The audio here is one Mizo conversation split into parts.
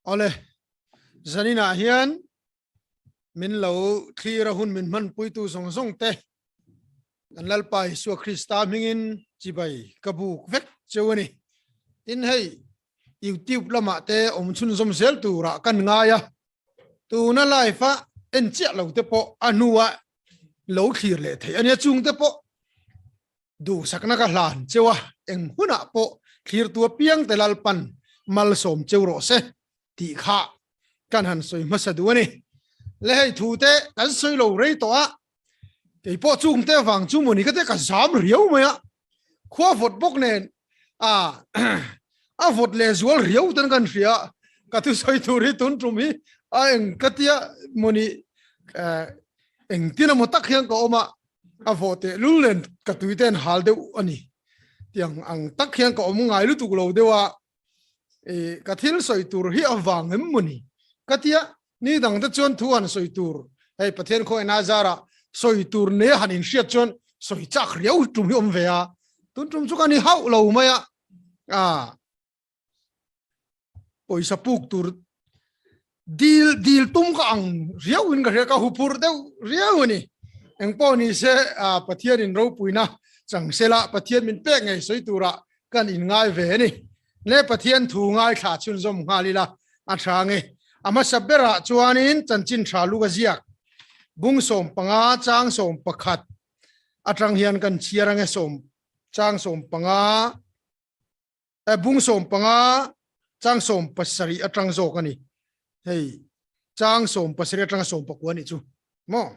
Awle, zaninah hian min lo thlir a hun min hmanpuitu zawng zawng te kan Lalpa Isua Krista hmingin chibai ka buk vek cheu a ni. Tin hei YouTube lamah te awm chhunzawm zel turah kan ngai a, tuna live a en chiah lo te pawh a hnua lo thlir leh theih a nia chung te pawh Duhsakna ka hlan cheu a, eng hunah pawh thlirtu apiang te Lalpan malsawm cheu rawh se tih kha kan han sawi hmasa duh a ni. Le hei thu te kan sawi lo rei tawh a, kei pawh chung te vang chu mawni ka te ka zam riau mai a, khua vawt bawk nen a a vawt leh zual riau ten kan hria a, ka thusawi tur hi tun tum hi a eng ka tia mawni engtin emaw tak hian ka awm a, a vawh teh lul nen ka tui te an hal deuh a ni tiang ang tak hian ka awm ngai lutuk lo deuh a e ka thil sawi tur hi a vang em maw ni ka tia ni dang te chuan thu han sawi tur hei Pathian khaw ena zara sawi tur ne han in hriat chuan sawi chak riau tum hi awm ve a tun tum chu ka ni hauh lo mai a a pawisa puk tur dil dil tum ka ang riau in ka hria ka hupur deuh riau ani engpawh ni se a Pathian in ropuina chang sela Pathian min pek ngei sawi tura kan in ngai ve ani le Pathian thu ngai thla chhunzawm nghal ila a tha nge a hmasa berah chuanin chanchin tha lu ka ziak bung 15 chang 11 atang hian kan chhiar ange sawm chang 15 bung 15 chang 17 atang zawk a ni hei chang 17 atanga 19 ni chu maw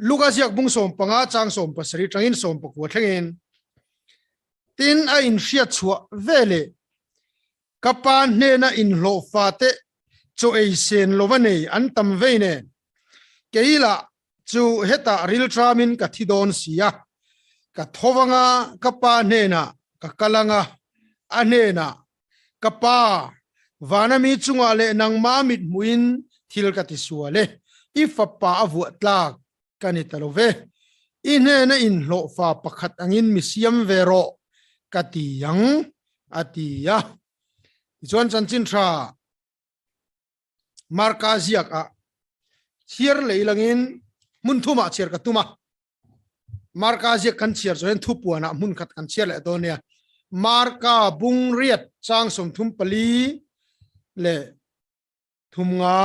Luka ziak bung 15 chang 17 tangin 19 thlengin tin a in hriat chhuah vele ka pa hnena in hlawh fa te chaw ei sen lova nei an tam vei nen keila chu hetah rilṭamin ka thi dawn si a, ka tho anga ka pa hnenah ka kal anga, a hnenah, Ka pa, vana mi chungah leh nangmah mit hmuhin thil ka ti sual e, i fapa a vuah tlak ka ni ta lo ve, i hnena inhlawhfa pakhat angin mi siam ve rawh ka ti ang, a ti a. Tichuan chanchin ṭha Marka ziak ah chhiar lei langin hmun thum ah chhiar ka tum a. Marka ziak kan chhiar chu hian thupuan ah hmun khat kan chhiar leh dawn nia. Marka bung riat chang 34 leh thum nga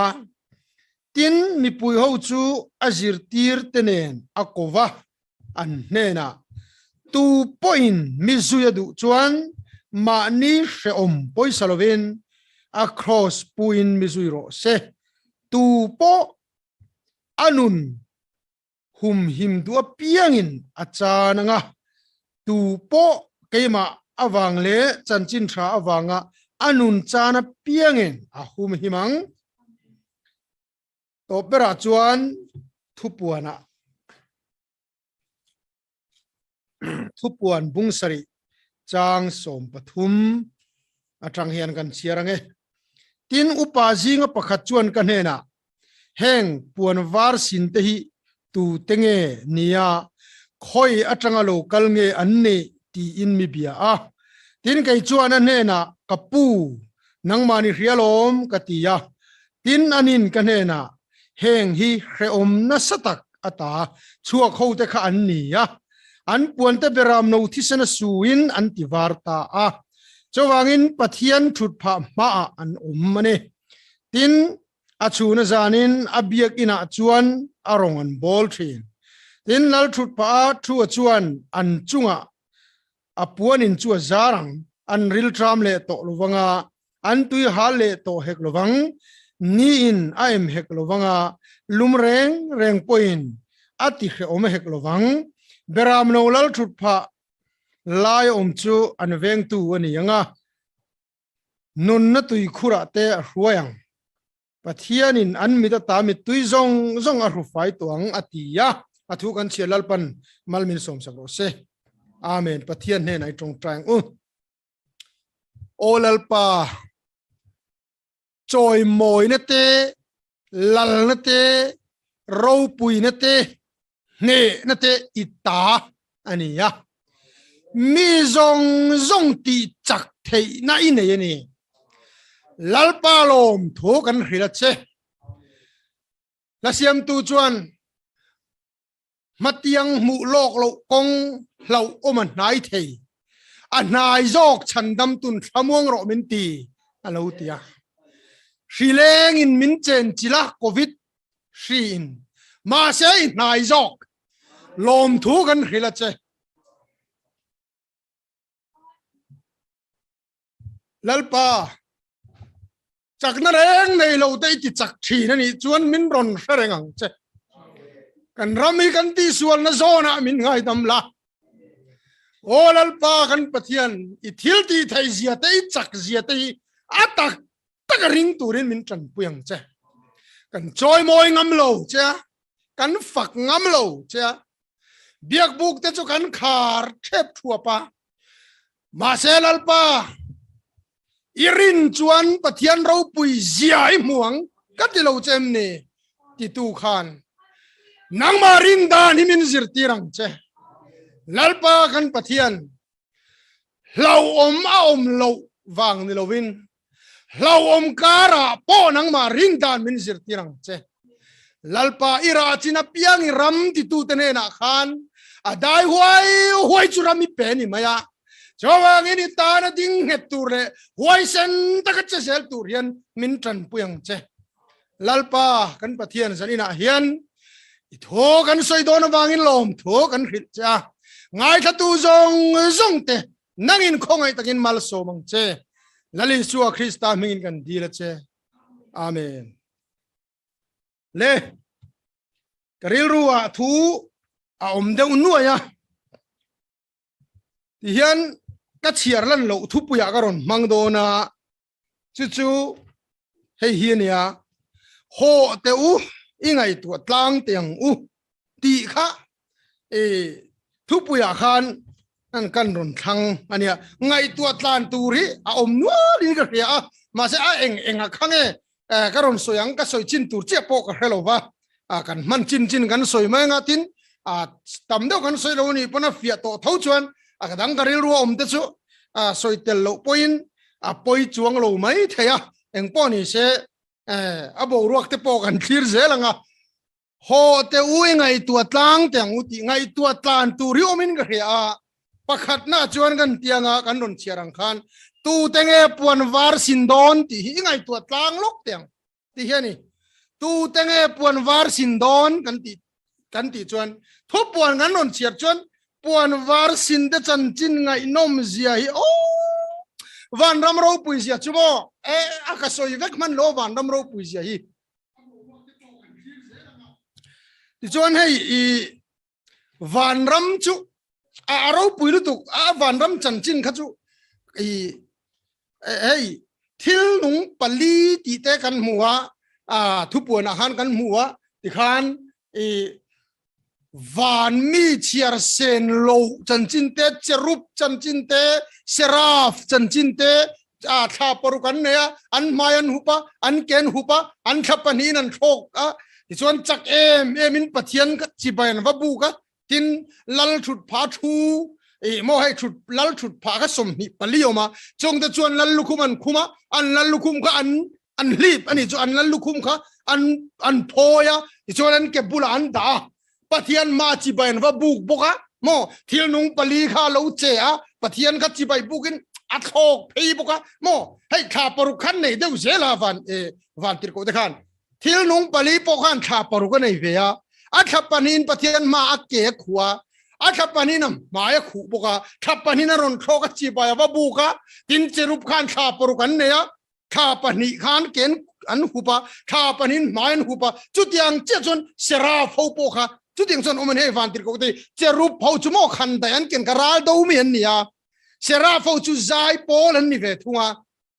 tin mipui ho chu a zirtir te nen a kova an hnenah tu pawhin mi zui a duh chuan mahni hrehawm pawisa lovin a kraws puin mi zui rawh se. Tu pawh a nun humhim duh apiangin a chan anga, tu pawh keimah avang leh chanchin tha avanga a nun chan apiangin a humhim ang. Tawp berah chuan thupuanah thupuan bung sarih chang 13 atang hian kan chhiar ange. Tin upa zinga pakhat chuan ka hnenah heng puan var sin te hi tu te nge nia khawi atanga lo kal nge an ni tiin mi bia a. Tin kei chuan a hnenah ka pu nangmah ni hrialawm ka ti a. Tin anin ka hnenah heng hi hrehawm nasa tak ata chhuak ho te kha an ni a, an puan te beram no thisen a suin an ti var ta a, chuvangin Pathian thut phah hmaah an awm a ni. Tin a chhuna zanin a biakinah chuan a rawng an bawl thin. Tin lal thut phah a thu a chuan an chungah a puanin chu a zar ang, an rilṭam leh tawh lovanga, an tui hal leh tawh hek lovang, niin a em hek lovanga, lum reng reng pawhin a ti hrehawm hek lovang. Beram no lal thut phah lai awm chu an vengtu a ni ang a, nunna tui khurah te a hruai ang. Pathianin an mit ata mittui zawng zawng a hrufai tawh ang a ti a, a thu kan chhiar Lalpan mal min sawmsak rawh se. Amen. Pathian hnenah i tawngtai ang u. Aw Lalpa, chawimawina te, lalna te, ropuina te, hnehna te i ta a ni a. Mi zawng zawng tih chak theihna i nei a ni. Lalpa lawm thu kan hrilh a che. Hlasiamtu chuan hmatiang hmuh lawk loh kawng hlauh awm a hnai thei. A hnai zawk chhandam tun thlamuang rawh min ti a lo ti a. Hri lengin min chen chilh a Covid hri in. Mahse i hnai zawk lawmthu kan hrilh a che. Lalpa, chakna reng nei lo te i ti chak thin a nih chuan min rawn hre reng ang che. Kan ram hi kan tihsualna zawnah min ngaidam la. Aw Lalpa kan Pathian, i thil tih theih zia te, i chak zia te hi a tak tak a ring turin min tanpui ang che. Kan chawimawi ngam lo che a, kan fak ngam lo che a, biakbuk te chu kan khar thep thuap a. Mahse Lalpa, i rin chuan Pathian ropui zia i hmu ang ka ti lo che em ni? Titu khan nangmah rin dan hi min zirtir ang che. Lalpa kan Pathian, hlauhawm a awm loh vang ni lovin hlauhawm karah pawh nangmah rin dan min zirtir ang che. Lalpa i rah chin apiang i ram titute hnenah khan a dai huai huai chu ram i pe ni mai a. Chuvangin i tana ding nghet tur leh huaisen taka che zel tur hian min tanpui ang che. Lalpa kan Pathian zaninah hian i thu kan sawi dawn avangin lawmthu kan hrilh che a. Ngaithlatu zawng zawng te Nangin khawngaih takin malsawm ang che. Lal Isua Krista hmingin kan dil a che. Amen. Le, ka rilru ah thu a awm deuh nuai a. Ti hian ka chhiar lan loh thupuiah ka rawn hmang dawn a. Chu chu hei hi a nia, Hawh teh u, i ngaihtuah tlang teh ang u tih kha i thupuiah khan an kan rawn thlang a nia. Ngaihtuah tlan tur hi a awm nualin ka hria a, mahse a eng eng a kha nge ka rawn sawi ang, ka sawi chin tur chiah pawh ka hre lo va, kan hman chin chin kan sawi mai anga tin tam deuh kan sawi lo a nih pawn a fiah tawh tho chuan a ka dang ka rilru a awm te chu sawi tel loh pawhin a pawi chuang lo mai thei a, engpawh ni se a boruak te pawh kan thlir zel ang a, haw te u i ngaihtuah tlang te ang u tih ngaihtuah tlan tur hi awmin ka hria a, pakhatna chuan kan tianga kan rawn chhiar ang khan tute nge puan var sin dawn tih hi i ngaihtuah tlang lawk te ang tih hi a ni. Tute nge puan var sin dawn kan tih kan tih chuan thupuan kan rawn chhiar chuan puan var sin te chanchin ngaihnawm zia hi aw vanram ropui zia chu maw e a ka sawi vek hman lo vanram ropui zia hi. Tichuan hei i vanram chu a ropui lutuk a vanram chanchin kha chu i hei thil nung pali tih te kan hmu a a thupuan ah khan kan hmu a tikhan i van mi chhiar sen lo chanchin te cherub chanchin te seraph chanchin te a thla paruk an nei a an hmai an hup a an ken hup a an thla pahnihin an thlawk a tichuan chak em em in Pathian kha chibai an va buk a tin lal thut pha thu i maw hei thut lal thut pha kha 24 awm a chung te chuan lal lukhum an khum a an lal lukhum kha an an hlip ani chu an lal lukhum kha an an phawi a tichuan an ke bulah an dah a Pathian ma chibai an va buk bawk a maw thil nung pali kha lo che a Pathian kha chibai bukin a thlawk phei bawk a maw hei thla paruk khan nei deuh zel a van e van tirhkoh te khan Thil nung pali pawh khan thla paruk a nei ve a, a thla pahnihin Pathian hma a ke a khuh a, a thla pahnihin a hmai a khuh bawk a, thla pahnihin a rawn thlawk a, chibai a va buk a, tin cherub khan thla paruk an nei a, thla pahnih khan ke an hup a, thla pahnihin hmai an hup a, chutiang chiah chuan seraph ho pawh kha chutiang chuan awm an hei van tirhkoh te hi, cherub ho chu maw khan daih an ken kha ral do mi an ni a, seraph ho chu zai pawl an ni ve thung a,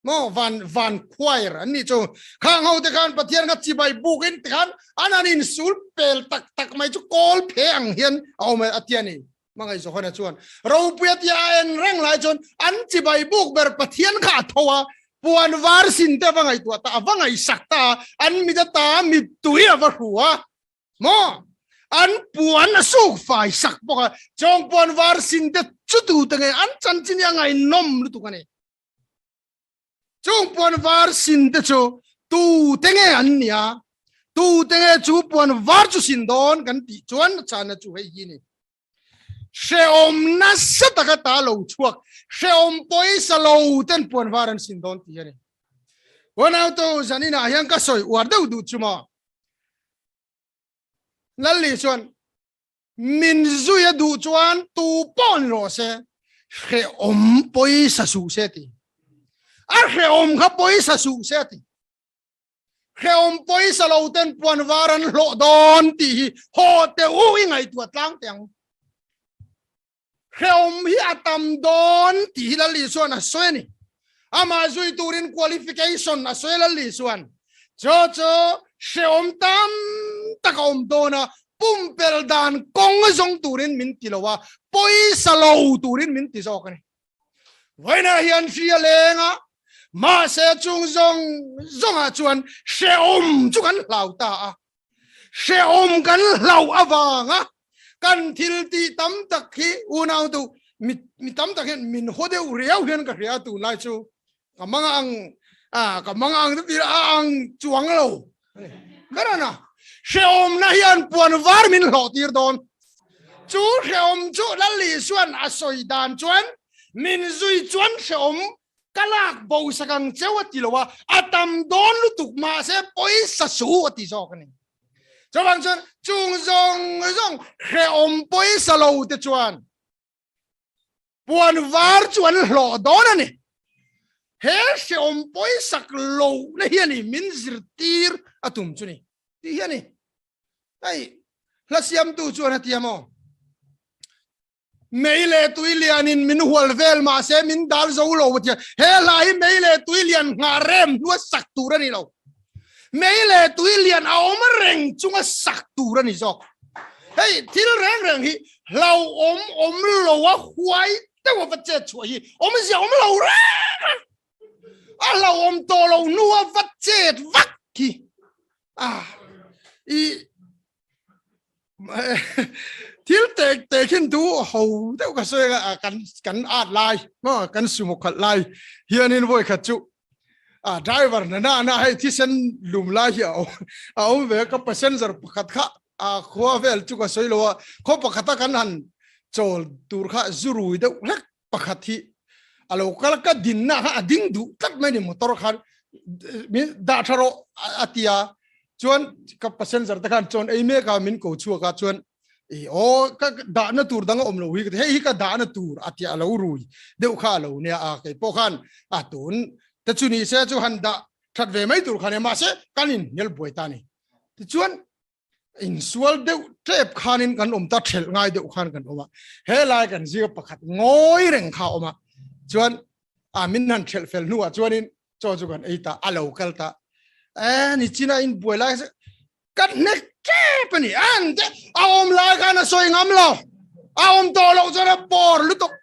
Maw van van choir an nih chu. Khang ho te khan Pathian kha chibai buk in te khan an an in sul pel tak tak mai chu kawl phe ang hian a awm a tia ni. Hmangaih Johana chuan ropui a tia a en reng lai chuan an chibai buk ber Pathian kha a tho a, puan var sin te a va ngaihtuah ta, a va ngaihsak ta a, an mit ata mittui a va hru a. Maw? An puan a suk fai sak bawk a, chawng puan var sin te chu tu te nge an chanchin hi a ngaihnawm lutuk a ni. Chung puan var sin te chu tu te nge an nia, tu te nge chu puan var chu sin dawn kan tih chuan chana chu hei hi ni. Hrehawm nasa taka ta lo chhuak, hrehawm pawisa lo ten puan var an sin dawn tih a ni. Unautu zaninah hian ka sawi uar deuh duh chu maw? Lalli chuan min zui a duh chuan tu pawh ni rawh se, hrehawm pawisa suh se ti. A hrehawm kha pawisa suh se ti. Hrehawm pawisa lo ten puan var an hlawh dawn tih hi haw teh u i ngaihtuah tlang teh ang. Hrehawm hi a tam dawn tih hi Lalli chuan a sawi a ni. Amah zui turin qualification a sawi a Lalli chuan. Chu chu hrehawm tam tak a awm dawn a, pumpelh dan kawng zawng turin min ti lo a, pawisa lo turin min ti zawk a ni. Vawiinah hian hri a leng a, mahse chung zawng zawngah chuan hrehawm chu kan hlau ta a. Hrehawm kan hlauh avanga kan thil tih tam tak hi unau tu mi tam tak hian min haw deuh riau hian ka hria tunlai chu ka mang ang a ka mang ang te a ang chuang lo berana hrehawmna hian puan var min hlawh tir dawn chu hrehawm chu Lalli chuan a sawi dan chuan min zui chuan hrehawm Ka lak bo sak ang cheu a ti lo a, a tam dawn lutuk mahse pawisa su a ti zawk a ni. Chuvang chuan chung zawng zawng hrehawm pawisa lo te chuan puan var chu an hlawh dawn a ni. He hrehawm pawisak lohna hi a ni min zirtir a tum chu ni tih hi a ni. Hei hla siamtu chuan a ti a maw? Mei leh tui lianin min hual vel mahse min dal zo lo a tia. He hla hi mei leh tui lian nghah rem hnua sak tur a ni lo. Mei leh tui lian a awm reng chunga sak tur a ni zawk. Hei thil reng reng hi hlauhawm awm lo a huai deuh a va chet chhuah hi awmzia awm lo reng reng. A hlauhawm tawh lo hnua va chet vak hi a i thil tek tek hin tu ho deuh ka sawi a kan kan at lai maw kan sumo khalh lai hianin vawi khat chu a driver na na na hei thisen lum lai hi a awm a awm ve ka passenger pakhat kha a khua vel chu ka sawi lo a khaw pakhata kan han chawl tur kha zurui deuh hlek pakhat hi a lo kal ka dinna kha a ding duh tlat mai ni motor khan min dah tha rawh a tia chuan ka passenger te khan chuan ei mek a min ko chhuak a chuan i o ka dahna tur dang a awm lo hi hei hi ka dahna tur a tia a lo rui deuh kha a lo nia a kei pawh khan a tun te chu ni se chu han dah that ve mai tur khan e mahse kan in hnial buai ta ni tichuan insual deuh tep khanin kan awm ta thelh ngai deuh khan kan awm a he lai kan zir pakhat ngawi reng kha awm a chuan a min han thelh fel hnuah chuanin chaw chu kan ei ta a lo kal ta e ni china in buai lai kan hnek tep ani an te a awm lai khan a sawi ngam lo a awm tawh loh chuan a bawr lutuk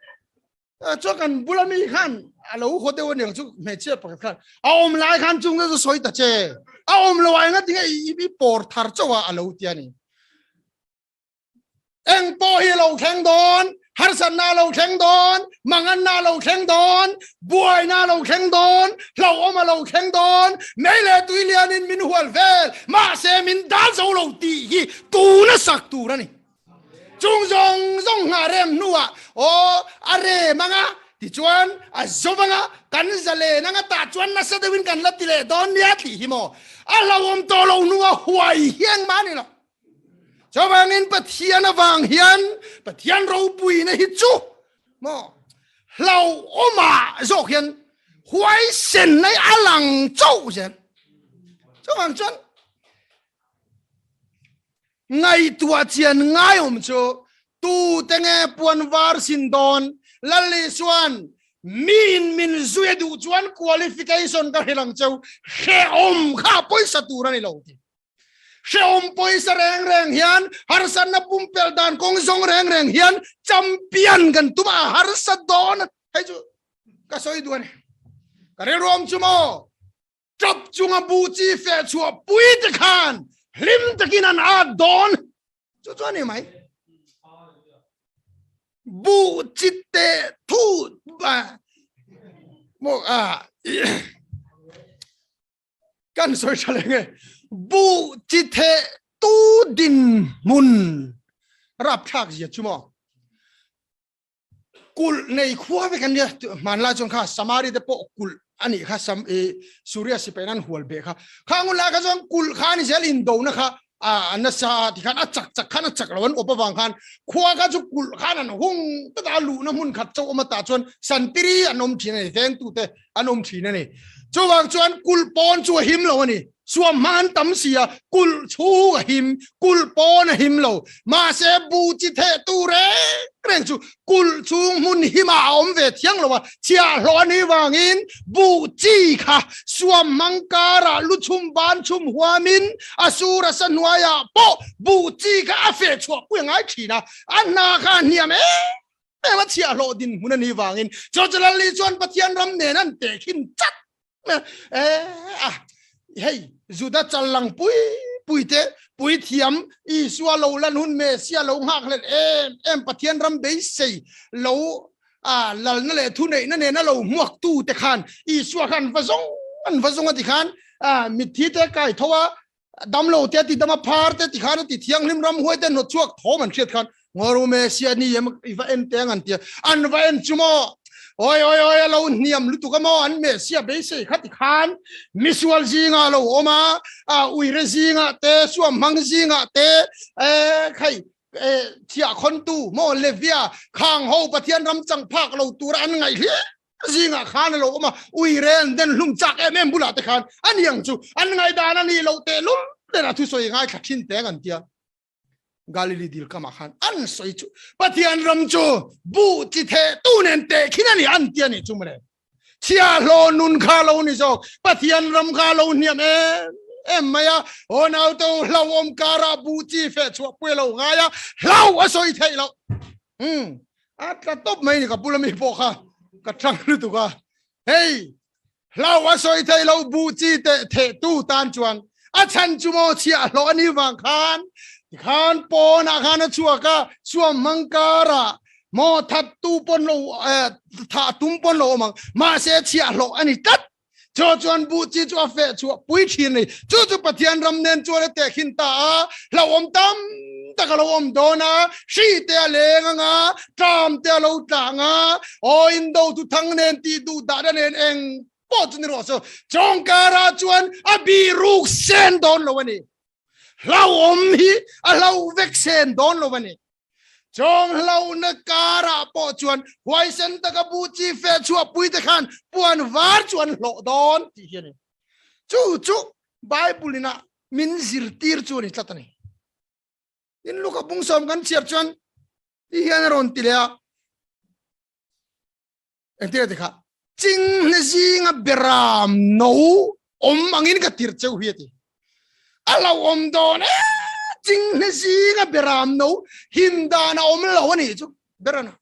Chuan kan bula mi khan a lo haw deuh aniang chu hmeichhia pakhat khan a awm lai khan chung chu sawi ta che a awm lo ah enga tinge i pawr thar chauh a a lo ti a ni. Eng pawh hi a lo thleng dawn, harsatna a lo thleng dawn, manganna a lo thleng dawn, buaina a lo thleng dawn, hlauhawm a lo thleng dawn, mei leh tui lianin min hual vel, mahse min dal zo lo tih hi tuna sak tur a ni. Chung zawng zawng nghah rem hnuah aw a rem anga tichuan a zo anga kan za len anga tah chuan nasa deuhin kan la ti leh dawn nia tih hi maw a hlauhawm tawh lo hnuah huai hi engmah a ni lo. Chuvangin Pathian avang hian Pathian ropuina hi chu maw hlauhawmah zawk hian huaisen nai a lang chauh zel. Chuvang chuan Ngaihtuah chian ngaiawm chu tute nge puan var sin dawn? Lal Isuan miin min zui a duh chuan qualification ka hrilh ang cheu, hrehawm kha pawisa tur a ni lo ti. Hrehawm pawisa reng reng hian harsatna pumpelh dan kawng zawng reng reng hian champion kan tum a harsa dawn a, hei chu ka sawi duh a ni. Ka rilruam chu maw? Tap chunga buh chi feh chhuah pui te khan hlim takin an at dawn. Chu chu a ni mai. Bu chi te thu mo a kan sawi tha leh nge bu chi the tu din hmun rapthlak zia chu maw kulh nei khua vek an nia hmanlai chuan kha Samari te pawh kulh ani kha sam e Suria sipai nan hual be kha khang la kha chuan kulh kha ni zel indona kha a nasa ti khan a chak chak khan a chak lo an op awang khan khua kha chu kulh khan an hung ta ta lu na hmun khat chau awm ta chuan santiri an awm thin ani veng tu te an awm thin ani chuwang chuan kulh pawn chu a him lo ani suam hmang an tam si a kulh chhung a him kulh pawn a him lo mahse bu chi theh tu reng reng chu kulh chhung hmun hima a awm ve thiang lo a chhiahhlawh a nih vangin bu chi kha suam hmang karah lu chhum ban chhum huamin a sur a sa hnuaiah pawh bu chi kha a feh chhuah pui a ngai thin a a hna kha a hniam em em a chhiahhlawh dinhmun a nih vangin Chawchalali chuan Pathian ram nen an tehkhin chat eh hei Juda challang pui pui te pui thiam Isua lo lan hun Messia lo nghak hlel em em Pathian ram beisei lo a lalna leh thu neihna nena lo hmuak tu te khan Isua khan va zawng an va zawng a ti khan a mitthi te kai tho a damlo te ti dama phar te ti khan ti thianghlim ram huai te hnawt chhuak thawm an hriat khan ngoru Messia ni em i va en teng an tia an va en chu maw oi oi oi a lo hniam lutuk a maw an Messia beisei kha ti khan misual zinga lo awm a a uire zinga te suam hmang zinga te e khai e thiah khontu maw levia khang ho Pathian ram chang phak lo tur an ngaih hli zingah khan a lo awm a ui re an den hlum chak em em bulah te khan ani ang chu an ngaihdan a nih loh teh lul nen a thusawi ngai thla thin teng an tia Galili dil kamah khan an sawi chu Pathian ram chu buh chi theh tu nen teh khin ani an tia ni chu mawle chhia hlaw nun kha lo ni zawk Pathian ram kha lo hniam em em mai a aw naute hlauhawm karah buh chi feh chhuah pui lo ngai a hlau a sawi theih loh um a tla tawp mai ni ka bula mi pawh kha ka tang lutuk a hei hlau a sawi thei lo bu chi te the tu tan chuan a chan chu maw chhiah hlawh ani wang khan khan pawn ah khan a chhuak a suam hmang kara maw that tu pawn lo tha tum pawn lo awm ang mahse chhiah hlawh ani tlat Chu chuan buh chi chu a feh chhuah pui thin a ni. Chu chu Pathian ram nen chuan a tehkhin ta a, hlauhawm tam tak a lo awm dawn a, hri te a leng ang a, tram te a lo tla ang a, aw indo thu thang nen tih duh dahna nen eng pawh chu ni rawh se, chawng karah chuan a biruk sen dawn lo a ni. Hlauhawm hi a hlauh vek sen dawn lo a ni. Chawng hlauhna karah pawh chuan huaisen taka bu chi feh chhuah pui te khan puan var chu an hlawh dawn tih hi a ni. Chu chu Bible ina min zirtir chu a ni tlat a ni. Tin Luka bungsawm kan chhiar chuan ti hian a rawn ti leh a. Engtin a ti kha? Chinghne zinga beram no awm angin ka tir cheu hi a ti. A lo awm dawn e chinghne zinga beram no him dan a awm lo a nih chu berana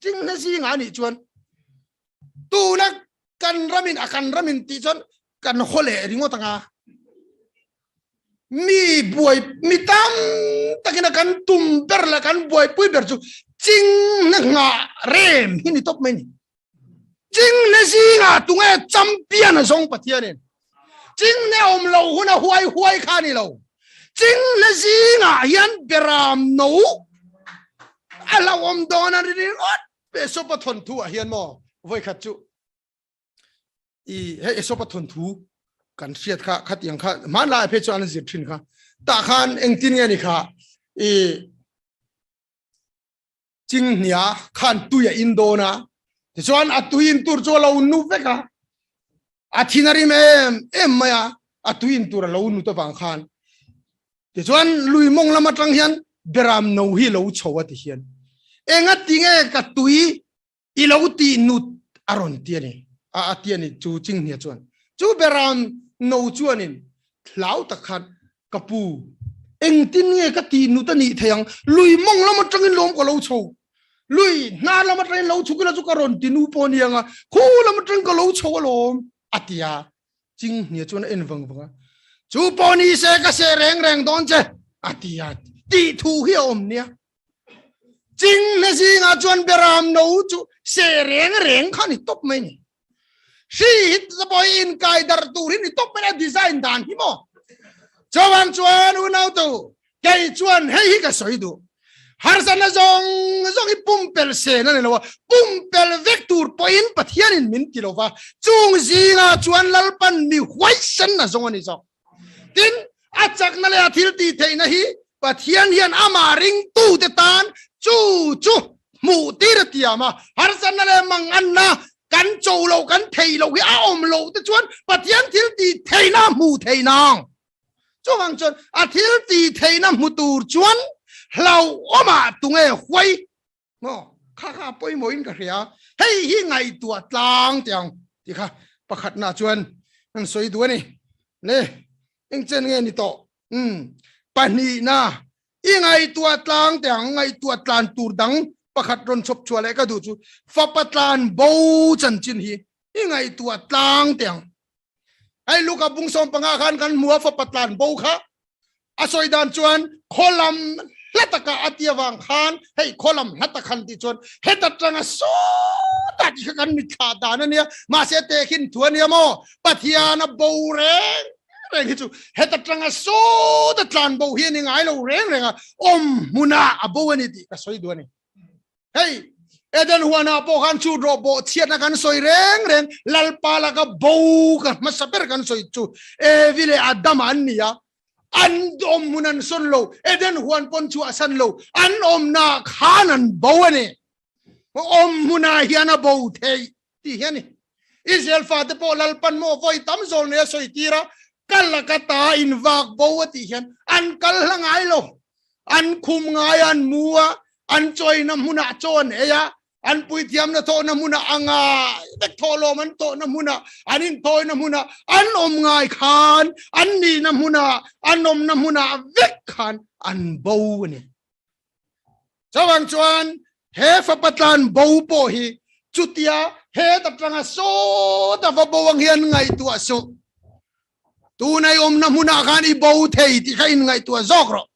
chinghne zinga a nih chuan tuna kan ramin a kan ramin tih chuan kan haw leh ringawt anga mi buai mi tam takin a kan tum ber leh kan buaipui ber chu ching na nghah rem hi ni tawp mai ni ching na zingah tunge champion a zawng Pathianin ching na awm lo hun a huai huai kha ni lo ching na zingah hian beram no a lo awm dawn a ri ringawt Esopa thawnthu ah hian maw vawikhat chu i hei Esopa thawnthu kan hriat kha khatiang kha hmanlai phei chuan an zir thin kha tah khan engtin nge ni kha i chinghnia khan tui a in dawn a tichuan a tui in tur chu a lo nu vek a a thin a rim em em mai a a tui in tur a lo nu ta vang khan tichuan lui mawng lam atang hian beram no hi lo chho a ti hian enga tinge ka tui i lo tih nut a rawn ti a ni a a ti a ni chu chinghnia chuan chu beram no chuanin hlau tak khan ka pu engtin nge ka tih nut a nih thei ang lui mawng lam atangin lawm ka lo chho lui hnar lam atangin lo chhuk ila chu ka rawn ti nu pawh ni anga khu lam atang ka lo chho alawm a ti a chinghnia chuan a en vang vang a chu pawh ni se ka seh reng reng dawn che a ti a. tih thu hi a awm nia. Chinghne zingah chuan beram no chu seh reng reng kha ni tawp mai ni. Hri hi pawh hi inkai darh tur hi ni tawp mai a design dan hi maw. Chuvang chuan unautu kei chuan hei hi ka sawi duh. Harsatna zawng zawng hi pumpelh sen a ni lo a, pumpelh vek tur pawhin Pathianin min ti lo va, chung zingah chuan Lalpan mi huaisen a zawng a ni zawk. Tin, a chakna leh a thil tih theihna hi Pathian hian amah ringtute tan chu chu hmuh tir a tiam a, harsatna leh manganna kan cho loh kan theih loh hi a awm loh te chuan Pathian thil tih theihna a hmuh theih nang. Chuvang chuan a thil tih theihna hmu tur chuan hlauhawmah tunge huai maw kha kha pawimawhin ka hria hei hi ngaihtuah tlang teh ang tih kha pakhatna chuan an sawi duh a ni le engchen nge ni tawh um pahnihna i ngaihtuah tlang teh ang ngaihtuah tlan tur dang pakhat rawn chhawp chhuah leh ka duh chu fapa tlan bo chanchin hi i ngaihtuah tlang teh ang hei luka bung sawm panga khan kan hmu a fapa tlan bo kha A sawi dan chuan khawlam hla taka a ti avang khan hei khawlam hla tak han tih chuan heta tanga sawtah tih kha kan mitthlah dan a nia mahse tehkhin thu a nia maw Pathian a bo reng reng hi chu heta tanga sawta tlan bo hi a ni ngai lo reng reng a awm hmunah a bo a ni tih ka sawi duh a ni. Hei Eden huanah pawh khan chhut rawh bawh chhiatna kan sawi reng reng Lalpa laka bo ka hmasa ber kan sawi chu Evi leh Adama an ni a an awm hmun an sawn lo Eden huan pawn chu a san lo an awmna khan an bo a ni awm hmunah hian a bo theih tih hi a ni Israel fate pawh Lalpan maw vawi tam zawl nei a sawi tir a kal a ka ta in vak bo a tih hian an kal hla ngai lo an khum ngai an mu a an chawina hmunah chaw an ei a an puithiamna thawhna hmunah anga vek thawhlawm an tawhna hmunah an intawina hmunah an awm ngai khan an nihna hmunah an awmna hmunah vek khan an bo a ni Chuvang chuan he fapa tlan bo pawh hi chutia he ta tanga sawta va bo ang hian ngaihtuah suh. Tunai awmna hmunah khan i bo thei tih kha in ngaihtuah zawk rawh.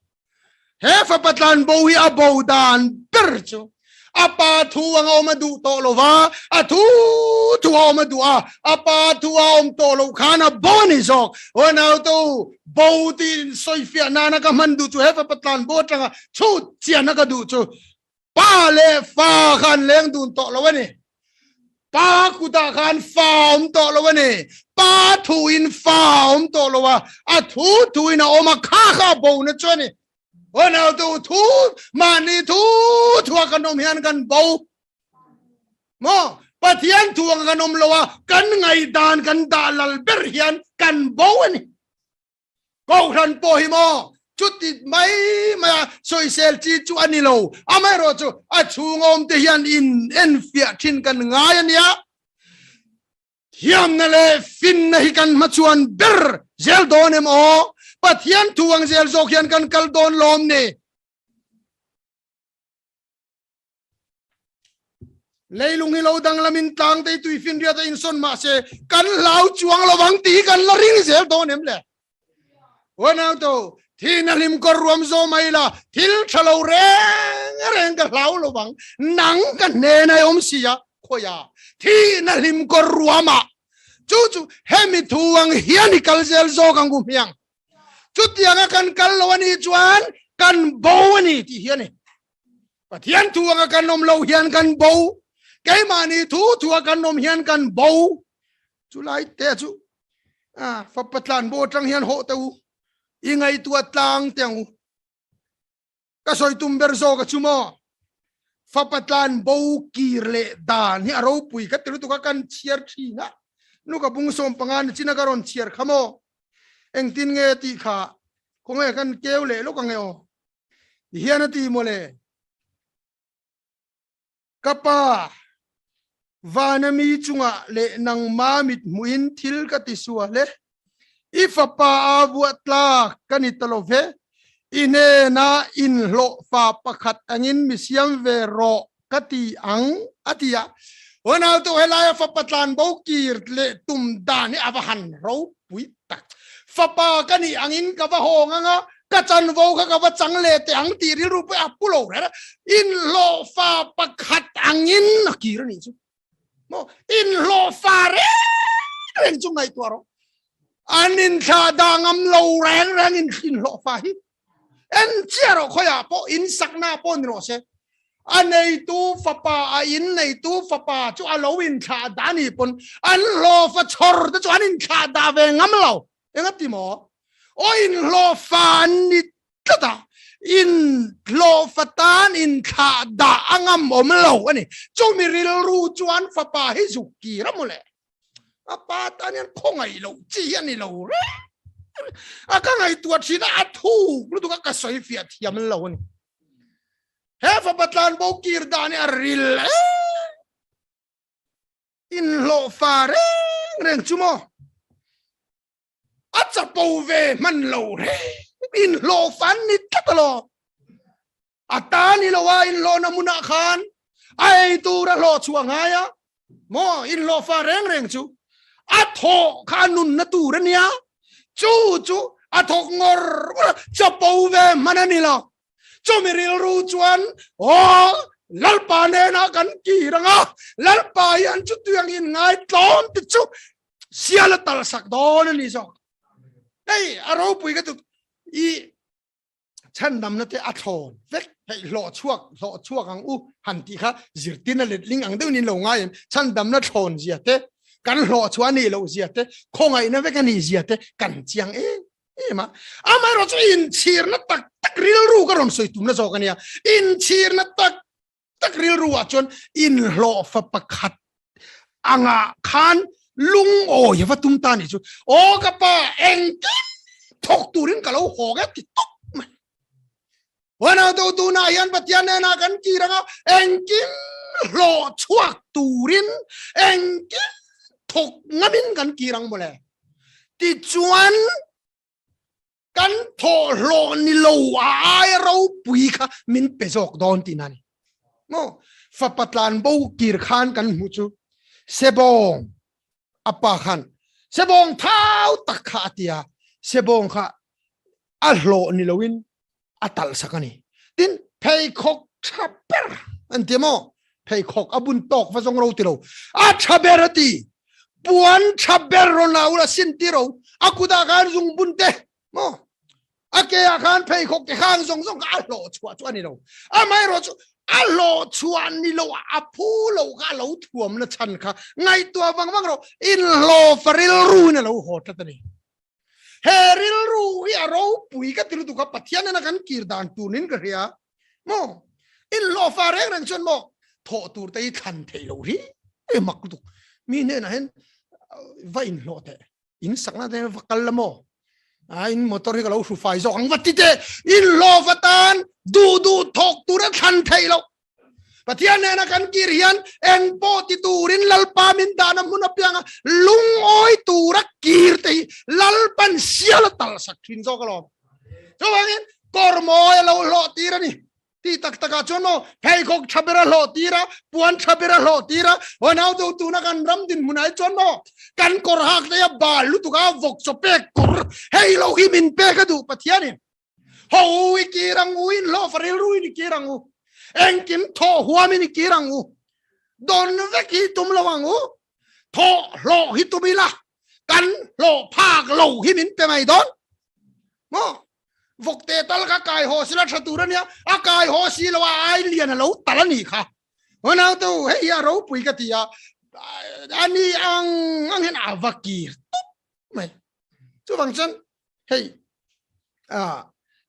He fapa tlan bo hi a bo dan ber chu a pa thu anga awm a duh tawh lo va, a thu thu a awm a duh a, a pa thu a awm tawh loh khan a bo a ni zawk. Aw nautu, bo tih sawifiah nana ka hman duh chu he fapa tlan bo atanga chhut chiana ka duh chu pa leh fa khan leng dun tawh lo a ni. Pa kutah khan fa awm tawh lo a ni. Pa thuin fa awm tawh lo a, a thu thuin a awm a, kha kha a bo na chu a ni. Aw nautu thu mahni thu thua kan awm hian kan bo. Maw Pathian thu anga kan awm lo a, kan ngaihdan kan dah lal ber hian kan bo a ni. Kohhran pawh hi maw chuti mai mai a sawisel chi chu a ni lo. Amaherawhchu a chhung awmte hian in enfiah thin kan ngai a nia. Thiamna leh finna hi kan hmachhuan ber zel dawn em aw? Pathian thu ang zel zawk hian kan kal dawn lawm ni? Leilung hi lo danglamin tlang te tui finriat a insawn mahse kan hlau chuang lovang tih hi kan la ring zel dawn em le? Uanauto, thihna hlim kawr ruam zaw mai la, thil tha lo reng reng ka hlau lovang, nang ka hnen ai awm si a, khawiah thihna hlim kawr ruamah chu chu hemi thu ang hian i kal zel zawk ang u hmiang. Chutianga kan kal lo a nih chuan kan bo a ni tih hi a ni. Pathian thu anga kan awm lo hian kan bo. Keimahni thu thu a kan awm hian kan bo. Chulai te chu a fapa tlan bo atang hian hawh te u. I ngaihtuah tlang te ang u. Ka sawi tum ber zawk a chu maw. Fapa tlan bo kir leh dan hi a ropui ka ti lutuk a kan chhiar thin a. Nu ka bung 15 ni chin a ka rawn chhiar kha maw. Engtin nge tih kha khawnge kan keu leh lawk ang e aw. Hian a ti mawle. Ka pa, vana mi chungah leh nangma mit hmuhin thil ka ti sual e. I fapa a vuah tlak ka ni ta lo ve. I hnenah inhlawhfa pakhat angin mi siam ve rawh ka ti ang, a ti a. Unautu helaia fapa tlanbo kir leh tum dan hi a va han ropui tak. Fapa ka nih angin ka va hawng ang a. Ka chanvo kha ka va chang leh teh ang tih rilru pawh a pu lo reng a. Inhlawhfa pakhat angin a kir a nih chu. Maw? Inhlawhfa reng reng chu ngaihtuah rawh. An inthlah dah ngam lo reng reng in inhlawhfa hi. En chiah rawh khawiah pawh in sakna pawh ni rawh se. A neitu fapa a in neitu fapa chu a lo inthlah dah ni pawn an hlawhfa chhawr te chu an inthlah dah ve ngam lo. Engati maw? Aw inhlawhfa an ni tlat a, inhlawhfa tan inthlah dah a ngam awm lo a ni. Chumi rilru chuan fapa hi zuk kir a mawle. A pa tan hian khawngaih loh chi hi a ni lo reng. A ka ngaihtuah thin a, a thuk lutuk a ka sawi fiah thiam lo a ni. He fapa tlanbo kir dan hi a ril em. Inhlawhfa reng reng chu maw? A chapo ve hman lo reng. Inhlawhfa an ni tlat alawm. A ta ni lo a inhlawhna hmunah khan a ei tur a hlawh chhuah ngai a. Maw inhlawhfa reng reng chu a thawh kha a nunna tur a nia. Chu chu a thawk ngawr ngawr a, chapo ve hman a ni lo. Chumi rilru chuan aw Lalpa nena kan kir anga Lalpa hian chutiang in ngai tlawm te chu sial a tal sak dawn a ni zawk. Hei a ropui ka tuk i chhandamna te a thlawn vek hei hlawh chhuak hlawh chhuak ang u han tih kha zirtin a letling ang deuhin in lo ngai em chhandamna thlawn zia te kan hlawh chhuah a nih loh zia te khawngaihna vek a nih zia te kan chiang em em a amaherawh chu inchhirna tak tak rilru ka rawn sawi tumna zawk a nia inchhirna tak tak rilru ah chuan inhlawhfa pakhat anga khan lungawi va tum ta ni chu aw ka pa engkim thawk turin ka lo haw e ti tawp mai Wanau do tunah hian Pathian hnenah kan kir anga engkim hlawh chhuak turin engkim thawk ngamin kan kir ang mawle. Tichuan kan thawh hlawh ni lo a ai ropui kha min pe zawk dawn tihna a ni. Maw? Fapa tlan bo kir khan kan hmuh chu sebawng a pa khan sebawng thau tak kha a ti a, sebawng kha a hlawh ni loin a talh sak a ni. Tin, pheikhawk tha ber an ti maw? Pheikhawk a bun tawk va zawng ro ti lo. A tha ber a ti. Puan tha ber rawn la ula sin ti ro. A kutah khan zung bun te maw? A ke ah khan pheikhawk te khang zawng zawng kha a hlawh chhuah chu a ni lo. Amaherawh chu a hlawh chhuah ni lo a phu lo kha a lo thuamna chhan kha ngaihtuah vang vang rawh. Inhlawh fa rilru in a lo haw tlat a ni. He rilru hi a ropui ka ti lutuk a, Pathian nena kan kir dan tur niin ka hria. Maw? Inhlawhfa reng reng chuan maw thawh tur te hi thlan theih loh hi e mak lutuk. Mi hnenah hian va inhlawh teh, in sakna te va kal la maw? A in motor hi ka lo hru fai zawk ang va ti teh. Inhlawhfa tan duh duh thawk tur a thlan theih loh. Pathian nena kan kir hian eng pawh ti turin Lalpa min dahna hmun apianga lungawi tura kir te hi Lalpan sial a tal sak thin zawk alawm. Chuvangin kawr mawi a lo hlawh tir a ni. Ti tak takah chuan maw pheikhawk tha ber a hlawh tir a, puan tha ber a hlawh tir a, huan au tuna kan ram dinhmun ah hi chuan maw kan kawr hak te hi a bal lutuk a, vawk chaw pek kawr hei lo hi min pek a duh Pathianin. Ho u i kir ang u, in hlawh fa rilru in i kir ang u, engkim thawh huam in i kir ang u, dawn vek hi tum lo ang u, thawh hlawh hi tum ila, kan hlawh phak lo hi min pe mai dawn. Maw? Vawkte tal kha kai haw sila tha tur ania, a kai haw si lo a ai lian a lo tal a nih kha. Unau tu, hei hi a ropui ka ti a, ani ang ang hian a va kir tup mai. Chuvang chuan hei a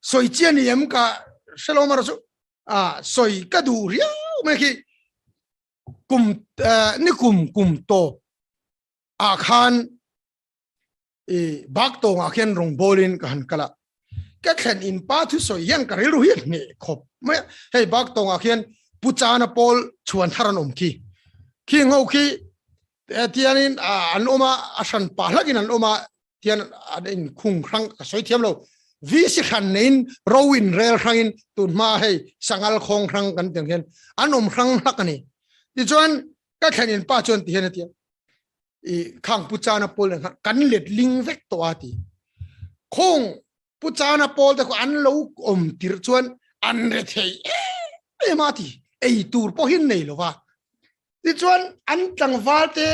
sawi chian ni em ka hrelo mara chu a sawi ka duh riau mai khi kum ni kum kum tawp ah khan i bak tawng ah khian rawng bawlin ka han kal a ka thlen in pa thu sawi hian ka rilru hi a hneh khawp mai a hei bak tawng ah khian pu chana pawl chhuan thar an awm khi khi ngho khi tianin an awm a a hran pah hlakin an awm a tian an in khung hrang ka sawi thiam lo VC hran neiin ro in rel hrangin tun hma hei sangal khawng hrang kan tiang hian an awm hrang hlak a ni tichuan ka thlen in pa chuan ti hian a tia i khang pu chana pawl kan let ling vek tawh a ti khung. Pu Chana pawl te khu an lo awm tirh chuan an re thei em em a ti ei tur pawhin nei lo va. Tichuan an tlangval te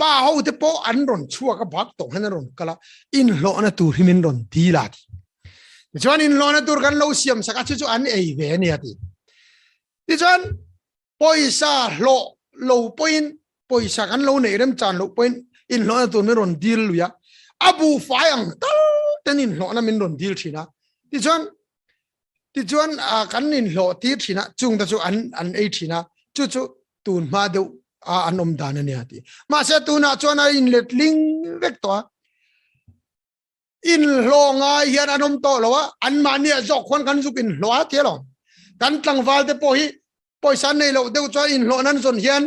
pa ho te pawh an rawn chhuak a bak tawh hian an rawn kal a inhlawhna tur hi min rawn dil a ti. Tichuan inhlawhna tur kan lo siam sak a chu chu an ei ve a ni a ti. Tichuan pawisa hlawh lo pawhin pawisa kan lo neih remchan loh pawhin inhlawhna tur min rawn dil lui a, a buhfai ang tal ten inhlawhna min rawn dil thin a. Tichuan tichuan kan inhlawh tir thin a, chung te chu an an ei thin a, chu chu tun hma deuh a an awm dan a nia ti. Mahse tunah chuan a inlet ling vek tawh a. Inhlawh ngai hian an awm tawh lo a, anmahni ah zawk khuan kan zuk inhlawh a ti alawm. Kan tlangval te pawh hi pawisa nei loh deuh chuan inhlawh nan zawn hian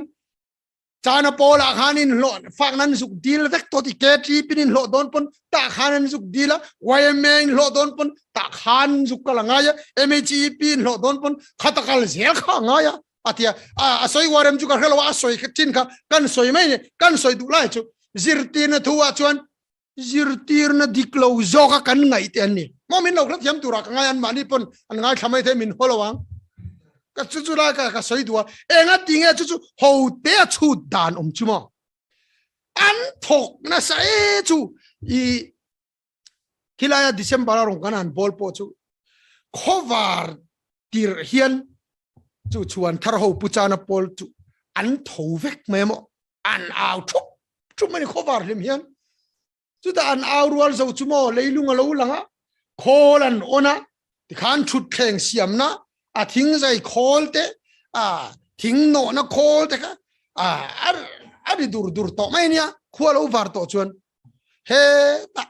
chana pawl ah khan inhlawh fak nan zuk dil vek tawh ti KTP in inhlawh dawn pawn tah khan an zuk dil a, YMA inhlawh dawn pawn tah khan zuk kal a ngai a, MHEP inhlawh dawn pawn khata kal zel kha a ngai a a ti a. A sawi uar em chu ka hre lo a, a sawi chin kha kan sawi mai ni, kan sawi duh lai chu zirtirna thu ah chuan zirtirna dik lo zawka kan ngaih te an ni. Maw min lo hrethiam turah ka ngai an mahni pawn an ngaithla mai thei min haw lo ang. Ka chu chu lai ka ka sawi duh a, enga ti nge chu chu ho te a chhut dan awm chu maw. An thawk nasa e chu i khilaia December a rawn kan han bawl pawh chu khawvar tirh hian chu chhuan thar ho pu chana pawl chu an tho vek mai maw an au thup thup mai khawvar hlim hian chutah an au rual zo chu maw leilung a lo lang a khawl an on a tikhan thut thleng siamna a thing zai khawl te a thing nawhna khawl te kha a a ri dur dur tawh mai nia khua lo var tawh chuan he ta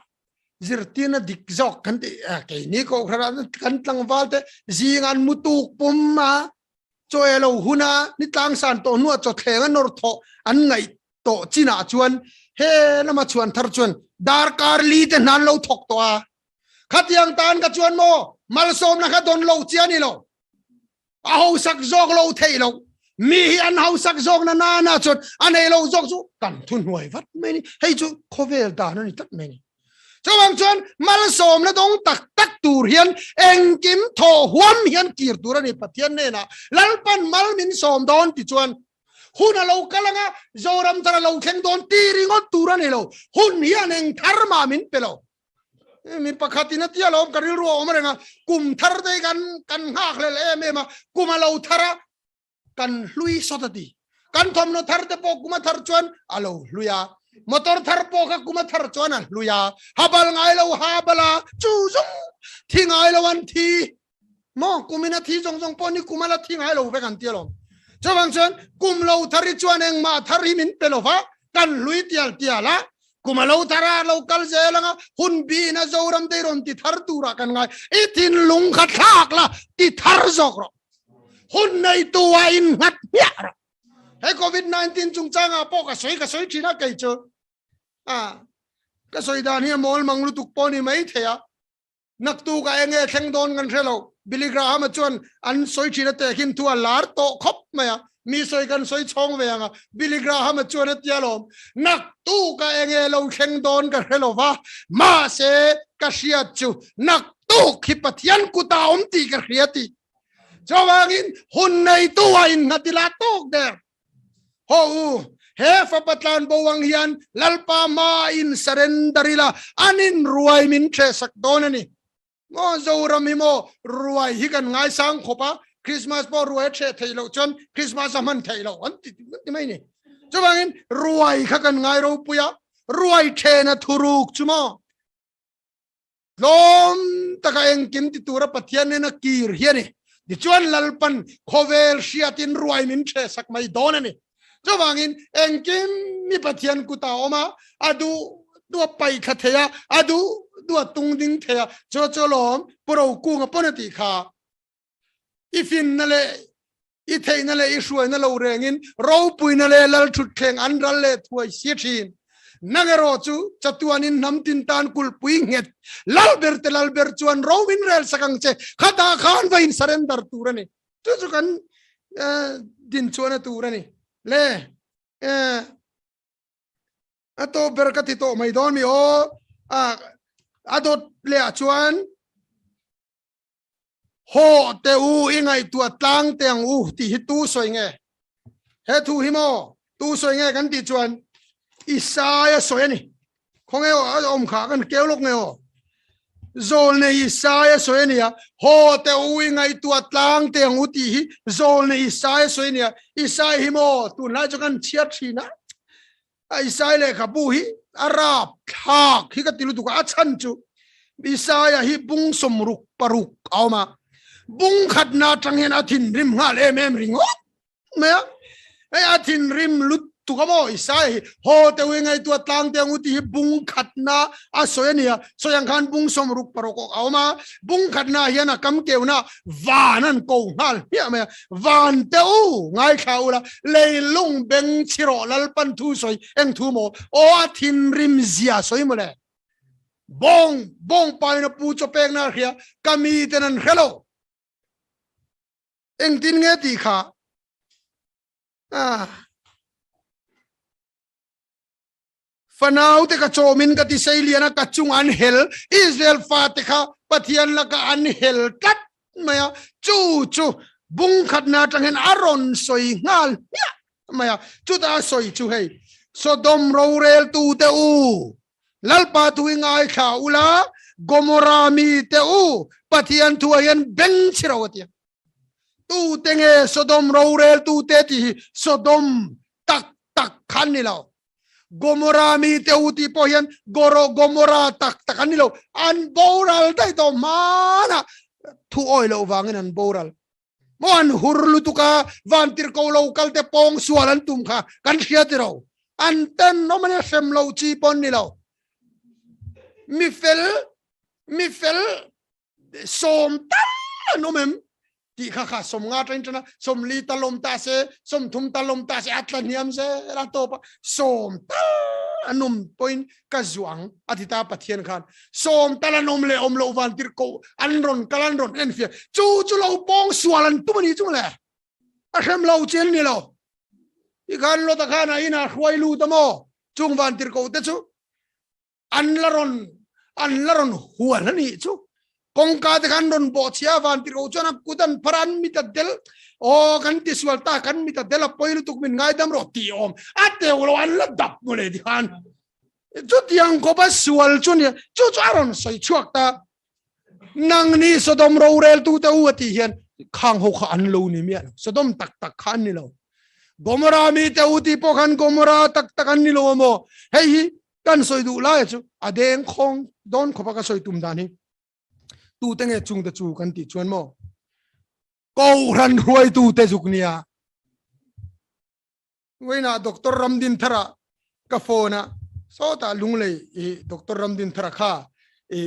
zirtirna dik zawk kan ti keini ko kan tlangval te zing an mutuk pum a chaw lo huna ni tlang san tawh hnua chaw thleng a nawr thawh an ngaih tawh chinah chuan he lama chhuan thar chuan darkar li te hnan lo thawk tawh a khatiang tan ka chuan maw malsawmna kha don lo chi ani lo a hausak zawk lo theih lo mi hi an hausak zawk na na na chuan a nei lo zawk chu kan thu hnuai vat mai ni hei chu khawvel dan ani tlat mai ni chuvang chuan malsawmna dawng tak tak tur hian engkim thaw huam hian kir tur ani Pathian hnenah Lalpan mal min sawm dawn ti chuan hun a lo kal anga Zoram thar a lo thleng dawn ti ringawt tur ani lo hun hian eng thar mah min pe lo mi pakhat in a tia lawm ka rilru a awm reng a kum thar te kan kan nghak hlel em em a kum a lo thar a kan hlui sawt a ti kan thawmhnaw thar te pawh kum a thar chuan a lo hlui a motor thar pawh kha kum a thar chuan a hlui a habal ngai lo habal a chu zawng thi ngai lo an thi maw kumin a thi zawng zawng pawh ni kum a la thi ngai lo vek an ti alawm chuvang chuan kum lo thar hi chuan engmah thar hi min pe lo va kan hlui tial tial a kum a lo thar a lo kal zel anga hun bi in a Zoram te rawn ti thar turah kan ngai i thinlung kha thlak la ti thar zawk rawh hun nei tu a in nghat hmiah rawh he covid 19 chungchangah pawh ka sawi ka sawi thin a kei chu a ka sawi dan hi a mawl mang lutuk pawh ni mai thei a Naktuk a enge thleng dawn kan hre lo. Billy Graham-a chuan an sawi thin a tehkhin thu a lar tawh khawp mai a, mi sawi kan sawi chhawng ve ang a, Billy Graham-a chuan a ti alawm. Naktuk a enge lo thleng dawn ka hre lo va, mahse ka hriat chu naktuk hi Pathian kutah awm tih ka hria tih. Chuvangin hun neitu a innghat ila tawk der. Haw u, he fapa tlan bo ang hian Lalpa hma in surrender ila, an in ruai min ṭheh sak dawn a ni. Maw Zoram hi maw ruai hi kan ngaisang khawp a, Christmas pawh ruai a ṭheh theih loh chuan Christmas a hman theih loh an ti ti mai ni. Chuvangin ruai kha kan ngai ropui a, ruai ṭhehna thuruk chu maw Tlawm taka engkim ti tura Pathian nen a kir hi a ni. Tichuan Lalpan khawvel hriatin ruai min ṭheh sak mai dawn a ni. Chuvangin engkim mi Pathian kut a awm a, a duh duh a paih thla thei a, a duh duh a tung ding thei a, chu chu lawm Pu Rokunga pawn a tih kha. I finna leh i theihna leh i hruaina lo rengin ropuina leh lal thutthleng an ral leh thuai si thin. Nang erawh chu chatuanin hnam tin tan kulhpui nghet lal ber te lal ber chuan ro min rel sak ang che, khatah khan va in surrender tur a ni. Chu chu kan din chuan a tur a ni. Le a tawp ber ka ti tawh mai dawn mi aw. A dawt leh ah chuan Haw teh u, i ngaihtuah tlang teh ang u tih hi tu sawi nge? He thu hi maw tu sawi nge kan tih chuan Isaia sawi a ni. Khawnge aw a awm kha kan keu lawk nge aw. Zawlnei Isaia sawi a ni a, Haw teh u, i ngaihtuah tlang teh ang u tih hi zawlnei Isaia sawi a ni a. Isaia hi maw tunlai chu kan chhiar thin a, Isaiah lehkhabu hi a rap thlak hi ka ti lutuk a, a chhan chu Isaiah hi bung 66 a awm a, bung khatna atang hian a thinrim nghal em em ringawt mai a, hei a thinrim lutuk a maw Isaiah hi haw teuh i ngaihtuah tlang teh ang u tih hi bung khatna a sawi a ni a, sawi ang khan bung 66 a awm a, bung khatna hian a kam keuna van an ko nghal hmiah mai a, van te u ngaithla ula leilung beng chhi rawh Lalpan thu sawi eng thu maw aw a thinrim zia sawi maw le bawng bawng pain a pu chaw pek na hria ka mi ten an hre lo engtin nge tih kha ah Fanau te ka chawmin ka ti seilian a, ka chung an hel. Israel fate kha Pathian lakah an hel tlat mai a, chu chu bung khatna atang hian a rawn sawi nghal hmiah mai a. Chutah a sawi chu hei, Sodom roreltu te u, Lalpa thu i ngaithla ula, Gomorrah mi te u, Pathian thuah hian beng chhi ro a ti a. Tu te nge Sodom roreltu te tih hi Sodom tak tak kha an ni lo. Gomora mi te u tih pawh hian Goro Gomora tak tak an ni lo. An boral daih tawh hmanah thu awi loh vangin an boral. Maw an hur lutuk a, vantir ko lo kal te pawng sual an tum kha kan hria ti ro. An ten awm ania hrem lo chi pawh an ni lo. Mi fel mi fel sawm tal an awm em tih kha kha 50 tain tana 40 tal awm ta se 30 tal awm ta se a tla hniam zel a tawp a sawm tal an awm pawhin ka zuang a ti ta Pathian khan sawm tal an awm leh awm loh van tir ko an rawn kal an rawn en fia chu chu lo pawng sual an tum a ni chu le a hrem lo chen ni lo i khan lota khan a ina hruai lut a maw chung van tir ko te chu an la rawn an la rawn hual a nih chu kawngka te khan rawn bawh chhia van tir ko chuan a kut an phar an mit a del aw kan ti sual ta kan mit a del a pawi lutuk min ngaidam rawh tih awm a teu lo an la dap mu le ti khan chutiang khawpa sual chu nia chu chu a rawn sawi chhuak ta nang ni Sodom rorel tu te u a tih hian khang ho kha an lo ni miah lo Sodom tak tak kha an ni lo Gomora mi te u tih pawh khan Gomora tak tak an ni lo amaw hei hi Kan sawi duh lai chu a deng khawng dawn khawpa ka sawi tum dan hi tu te nge chung te chu kan tih chuan maw Kohhran hruaitu te zuk nia Vawiinah Doctor Ramdinthara ka phone a sawtah Lunglei i Doctor Ramdinthara kha i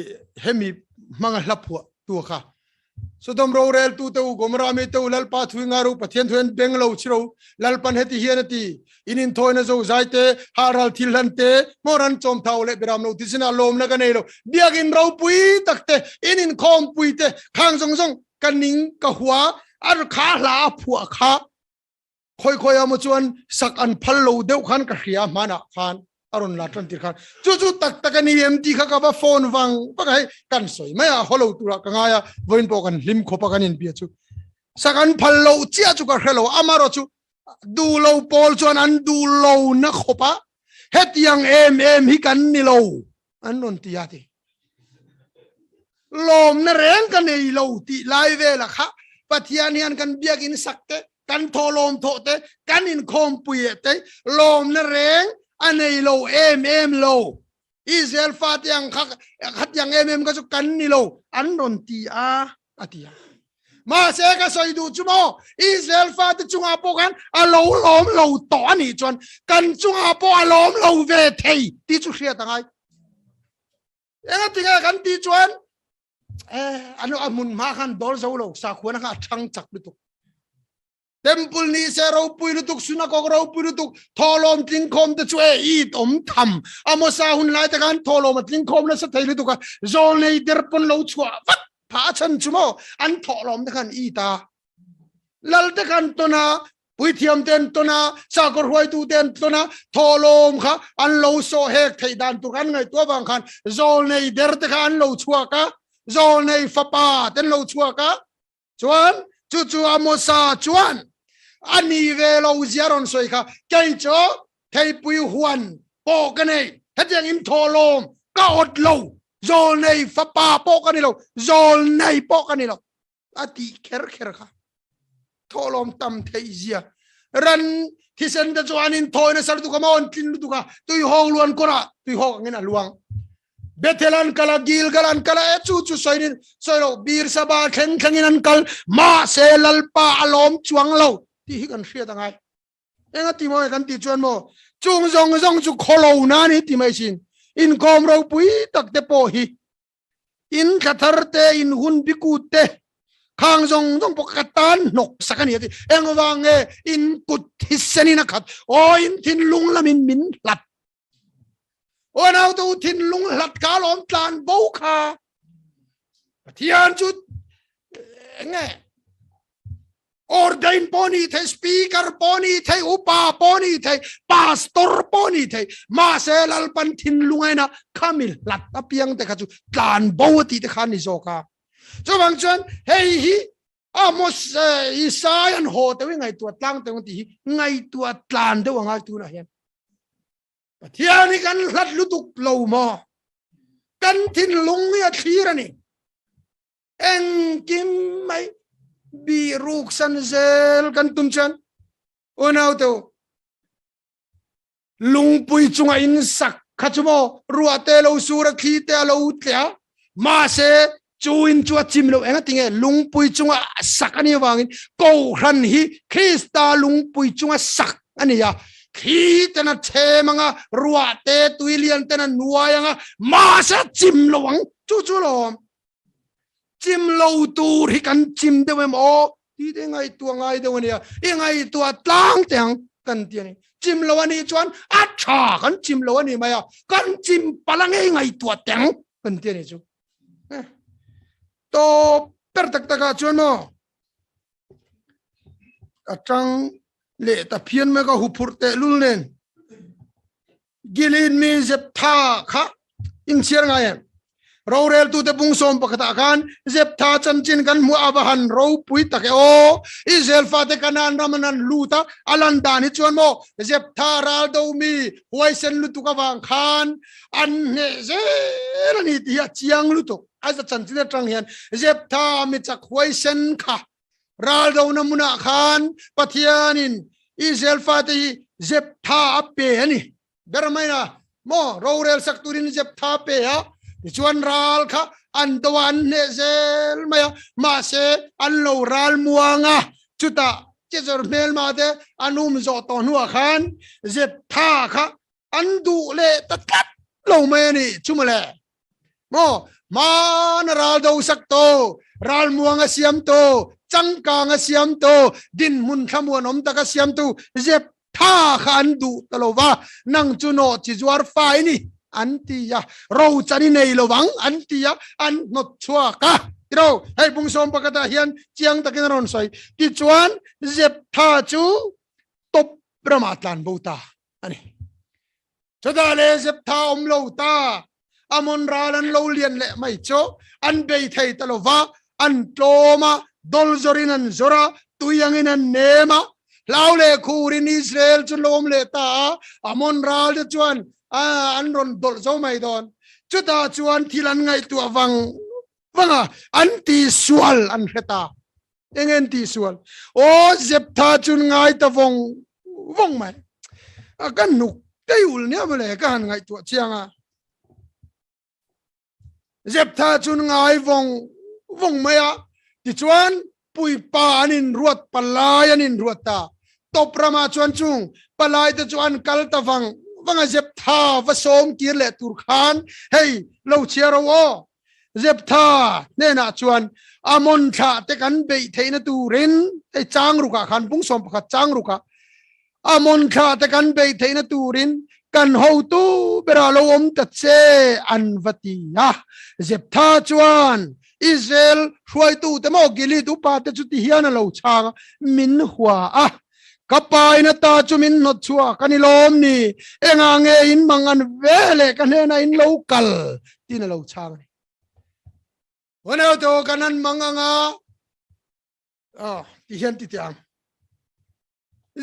hemi hmanga hla phuah tu kha Sodom rorel tu te u Gomorrah mi te u Lalpa thui nga ru Pathian thu en beng lo chiro Lalpan heti hian ati in in thawina zo zai te haral thil hlan te moran chawm thau le beram lo tisina lawm na ka nei lo biakin ropui tak te in in khawm pui te khang zong zong ka ning ka hua ar kha hla a phua kha Khoi khoi emaw chuan sak an phal lo deuh khan ka hria hmanah khan a rawn la tan tir khan chu chu tak tak a ni em tih kha ka va phone vang vak a hei kan sawi mai a hawlo turah ka ngai a vawiin pawh kan hlim khawp a kan inbia chu sak an phal loh chiah chu ka hre lo amarawh chu duh lo pawl chuan an duh lo na khawp a hetiang em em hi kan ni lo an rawn ti a ti lawmna reng ka nei lo tih lai vela kha Pathian hian kan biakin sak te kan thawhlawm thawh te kan inkhawmpui te lawmna reng a nei lo em em lo Israel fate ang kha khatiang em em kha chu kan ni lo an rawn ti a a ti a mahse ka sawi duh chu maw Israel fate chungah pawh khan a lo lawm lo tawh a nih chuan kan chungah pawh a lawm lo ve thei tih chu hriat a ngai enga tinge kan tih chuan eh anu a hmun hma khan dawr zo lo sakhuana kha a thang chak lutuk Temple ni se ropui lutuk synagogue ropui lutuk thawhlawm tlingkhawm te chu e it awm tham Amosa hun lai te khan thawhlawm a tlingkhawm nasa thei lutuk a zawlnei der pawn lo chhuah vat phah a chhan chu maw an thawhlawm te khan it a lal te khan tawn a. Puithiam te an tawn a, sakawr hruaitu te an tawn a, thawhlawm kha an lo sawh hek theih dan tur an ngaihtuah avang khan zawlnei der te kha an lo chhuak a, zawlnei fapa te an lo chhuak a. Chuan chu chu Amosa chuan a ni ve lo zia rawn sawi kha, kei chu theipui huan pawh ka nei, hetiang in thawhlawm ka awt lo, zawlnei fapa pawh ka ni lo, zawlnei pawh ka ni lo. A tih kher kher kha thawhlawm tam theih zia ran thisen te chu an in thawi nasa lutuk a maw an tlin lutuk a tuihawk luan kawrah tuihawk angin a luang Bethel an kal a Gilgal an kal a e chu chu sawiin sawi lo Birsaba thleng thlengin an kal mahse Lalpa a lawm chuang lo tih hi kan hriat angai enga ti maw kan tih chuan maw chung zawng zawng chu khawlo na ni ti mai sin inkawm ropui tak te pawh hi In thla thar te, in hun bikut te, khang zawng zawng pawh ka tan hnawk sak a ni a ti. Engvang nge in kut thisen in a khat? Aw in thinlung lamin min hlat. Aw naute u thinlung hlat kha alawm tlan bo kha. Pathian chu enge Ordain pawh ni thei, speaker pawh ni thei, upa pawh ni thei, pastor pawh ni thei, mahse Lalpan thinlungaina khami hlat apiang te kha chu tlan bo a tih te kha ni zawk a. Chuvang chuan hei hi Amos Isai an haw deuh i ngaihtuah tlang deuh tih hi ngaihtuah tlan deuh angai tunah hian. Pathian hi kan hlat lutuk lo maw? Kan thinlung hi a thlir a ni. Engkim mai bi ruk san zel kan tum chuan unau te lungpui chunga in sak kha chu maw ruah te lo sur a thli te a lo tle a mahse chu in chu a chim lo enga tinge lungpui chunga sak ani awangin kohhran hi Krista lungpui chunga sak ani a thli ten a chhem anga ruah te tuilian ten a nuai anga mahse chim lo ang chu chu lawm Chim lo tur hi kan chim deuh em aw ti te ngaihtuah ngai deuh ania i ngaihtuah tlang te ang kan ti ani chim lo ani chuan a tha kan chim lo ani mai a kan chim pala ngei ngaihtuah teng kan ti ani chu to per tak taka chuan maw a tang leh ta phian mai ka huphurh teh lul nen Gilead mi Zeptha kha in chhiar ngai em? Roreltute bung sawm pakhatah khan Zeptha chanchin kan hmuh a va han ropui tak e aw! Israel fate Kanaan ram an han lut a, a lan dan hi chuan maw Zeptha ral do mi huaisen lutuk avang khan an hneh zel a ni tih hi a chiang lutuk. A chanchin atang hian Zeptha mi chak huaisen kha Ral dona hmunah khan Pathianin Israel fate hi Jeptha a pe a ni. Ber mai na maw rorel sak turin Jeptha a pe a, tichuan ral kha an do a, an hneh zel mai a, mahse an lo ral muang a, chutah Chezor hmelma te an um zawh tawh hnuah khan Jeptha kha an duh leh ta tlat lo mai a ni chu mawle maw hmana ral do sak to ral muang a siam to changkang a siam to dinhmun thlamuan awm tak a siam tu zep tha kha an duh ta lo va nang chu nawh chi zuar fai ni an ti a ro chan i nei lo vang an ti a an hnawt chhuak a tiro hei bung sawm pakhatah hian chiang takin a rawn sawi tichuan zep tha chu top ramah tlan bo ta ani chutah le Zeptha awm lo ta Amon ral an lo lian leh mai chu an bei thei ta lova an tlawm a dol zawrin an zawr a tui angin an nem a hlau leh khurin Israel chu lawm leh ta a Amon ral te chuan an rawn dawlh zo mai dawn chutah chuan thil an ngaihtuah vang vang a an ti sual an hre ta eng en ti sual aw Zeptha chun ngai ta vawng vawng mai a ka nuk tei ul nia mawle ka han ngaihtuah chiang a Zeptha chun ngai vawng vawng mai a tichuan puipa an in ruat palai an in ruat ta top rama chuan chung palai te chu an kal ta vang vanga Zeptha va sawm kir leh tur khan hei lo chhiar ro aw Zeptha hnenah chuan Amon thlah te kan beih theihna turin hei chang rukah khan bung 11 chang rukah Amon thlah te kan beih theihna turin kan hotu berah lo awm ta che an va ti a. Zeptha chuan Israel hruaitu te maw Gilead upa te chu ti hian a lo chhang a, min hua a. Ka pa in ata chu min hnawt chhuak a ni lawm ni? Engah nge in mang an ve leh ka hnenah in lo kal? tiin a lo chhang a ni. Huaneu te aw kan an mang anga aw ti hian ti teh ang.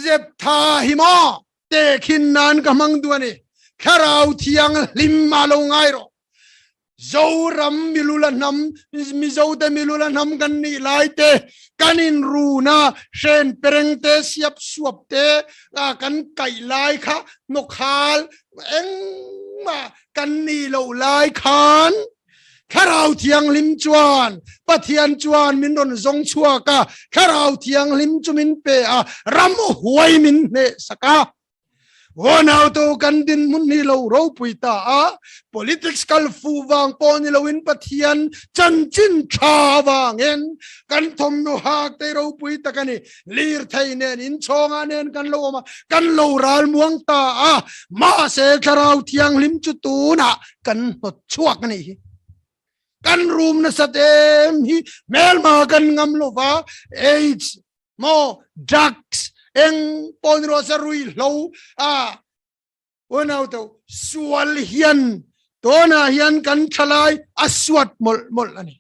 Zep tha hi maw tehkhin nan ka hmang duh a ni. Thlarau Thianghlim a lo ngai rawh. Zoram milula hnam, Mizote milula hnam kan nih lai te, kan inruna hren pereng te, siap suap te kan kaih lai kha nawkhal engmah kan nih loh lai khan Thlarau Thianghlim chuan Pathian chuan min rawn zawng chhuak a, Thlarau Thianghlim chu min pe a, ram huai min hnehsak a. Unautu kan dinhmun hi lo ropui ta a, politics kal fuh vang pawh ni loin Pathian chanchin tha avangin kan thawmhnaw hak te ropui tak a ni. Lirthei nen inchhawngah nen kan lo awm a, kan lo ral muang ta a, mahse Thlarau Thianghlim chu tunah kan hnawt chhuak a nih hi. Kan rum nasat em hi hmelma kan ngam lova, AIDS maw drugs eng pawh ni rawh se ruihhlo a unau te sual hian tunah hian kan thalai a suat mawlh mawlh a ni.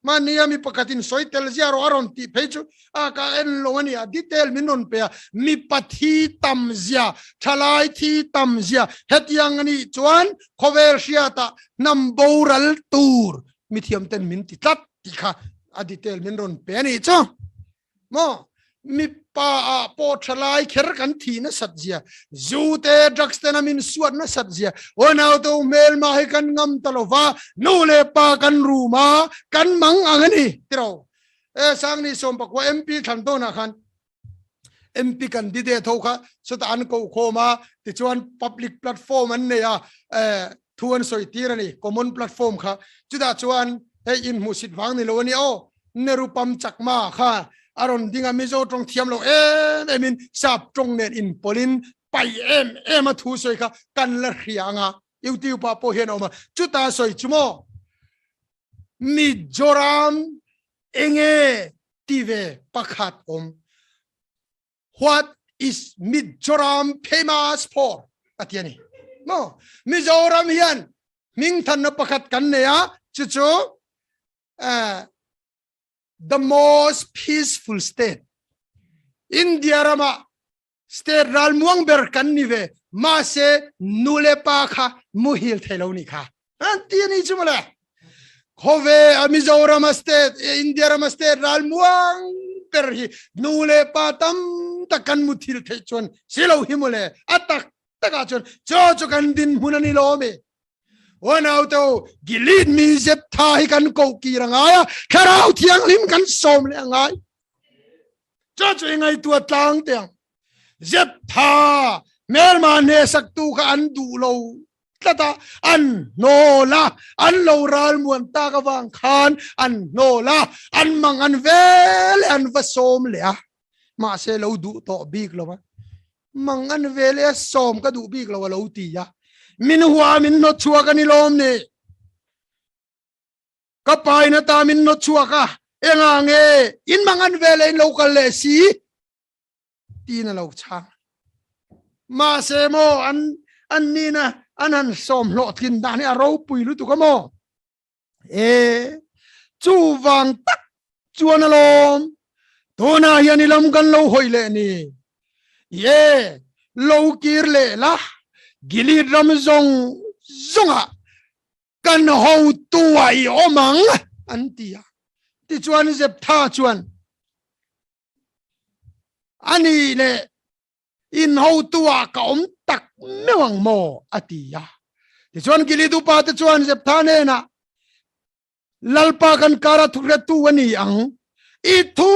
Mahni a mi pakhatin sawi tel zia rawh a rawn tih phei chu a ka en lo a ni a, detail min rawn pe a, mipa thi tam zia, thalai thi tam zia hetiang a nih chuan khawvel hriatah hnam boral tur mithiam ten min ti tlat tih kha a detail min rawn pe a nih chu. Maw mipa ah pawh thalai kher kan thi nasat zia, zu te drugs ten a min suat nasat zia, unau te u hmelma hi kan ngam ta lova, nu leh pa kan rum a, kan mang ang a ni tiro. E Sangni Sawmpakua MP thlan dawnah khan MP candidate ho kha chutah an koh khawm a, tichuan public platform an nei a, thu an sawi tir a ni, common platform kha. Chutah chuan hei inhmuhsit vang ni lo a ni aw, Nerupam Chakma kha a rawn ding a, Mizo tawng thiam lo em em in sap tawng nen inpawlhin pai em em a thu sawi kha kan la hria ang a, YouTube ah pawh hian a awm a, chutah sawi chu maw Mizoram enge ti ve pakhat awm. What is Mizoram famous for? A ti a ni. Maw? Mizoram hian hmingthanna pakhat kan nei a, chu chu the most peaceful state. India ramah state ralmuang ber kan ni ve, mahse nu le pa kha muhil thei lo ni kha. An ti a ni chu mawle. Khawve a Mizoram a state, India ram a state ral muang ber hi nu le pa tam tak kan muthil theih chuan si lo hi mawle. A tak takah chuan chaw chu kan dinhmun a ni lo ami. Unau te u, Gilead mi Zeptha hi kan koh kir a ngai a, Thlarau Thianghlim kan sawm leh a ngai. Chaw chu i ngaihtuah tlang teh ang. Zeptha hmelma hnehsaktu kha an duh lo tlat a, an hnawl a, an lo ral muan tak avang khan an hnawl a, an mang an ve leh an va sawm leh a, mahse lo duh tawh bik lo a, mang an ve leh a sawm ka duh bik lo a lo ti a, min hua min hnawt chhuak a ni lawm ni. Ka pa in ata min hnawt chhuak a, engah nge in mang an ve leh in lo kal leh si? tiin a lo chhang. Mahse maw an an nina an han sawm hlawhtlin dan hi a ropui lutuk a maw? E chuvang tak chuan alawm tunah hian i lam kan lo hawi leh ni. Ye lo kir leh la Gilead ram zawng zawngah kan hotu ah i awm ang an ti a. Tichuan Zeptha chuan A nih leh in hotu ah ka awm tak meuh ang maw? a ti a. Tichuan Gilead upa te chuan Jephtha hnenah, Lalpa kan kara thuhretu a ni ang, i thu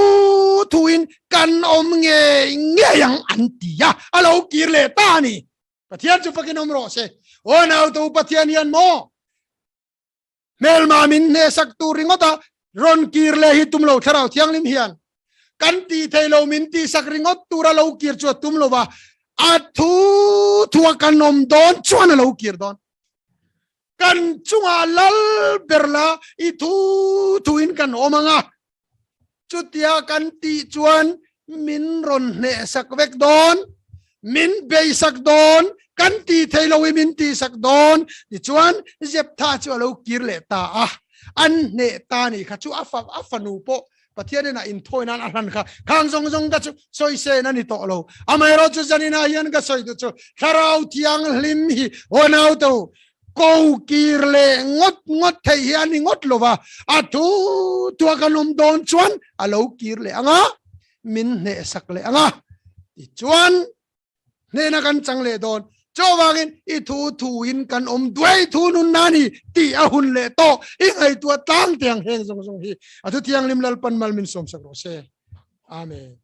thuin kan awm ngei ngei ang an ti a, a lo kir leh ta a ni. Pathian chu fakin awm rawh se. Aw nautu Pathian hian maw? Hmelma min hnehsak tur ringawt a rawn kir leh hi tum lo Thlarau Thianghlim hian kan tih thei lo min tihsak ringawt tura lo kir chu a tum lo va, a thu thua kan awm dawn chuan a lo kir dawn. Kan chungah lal ber la i thu thuin kan awm ang a, chutia kan tih chuan Min rawn hneh sak vek dawn, min bei sak dawn, kan ti thei lo i min ti sak dawn. Tichuan Jeptha chu a lo kir leh ta a, an hneh ta nih kha chu a fa a fanu pawh Pathian inah inthawi nan a hlan kha khang zawng zawng ka chu sawi sen a ni tawh lo. Amaherawh chu zaninah hian ka sawi duh chu Thlarau Thianghlim hi aw naute ko kir leh ngawt ngawt theih hi a ni ngawt lo va, a thu thua kan awm dawn chuan a lo kir leh ang a, min hneh sak leh ang a, tichuan hnehna kan chang leh dawn. Chuvangin i thu thuin kan awm duai thu nun na ni tih a hun leh tawh i ngaihtuah tlang tiang heng zawng zawng hi a thu thianghlim Lalpan mal min sawmsak rawh se. Amen.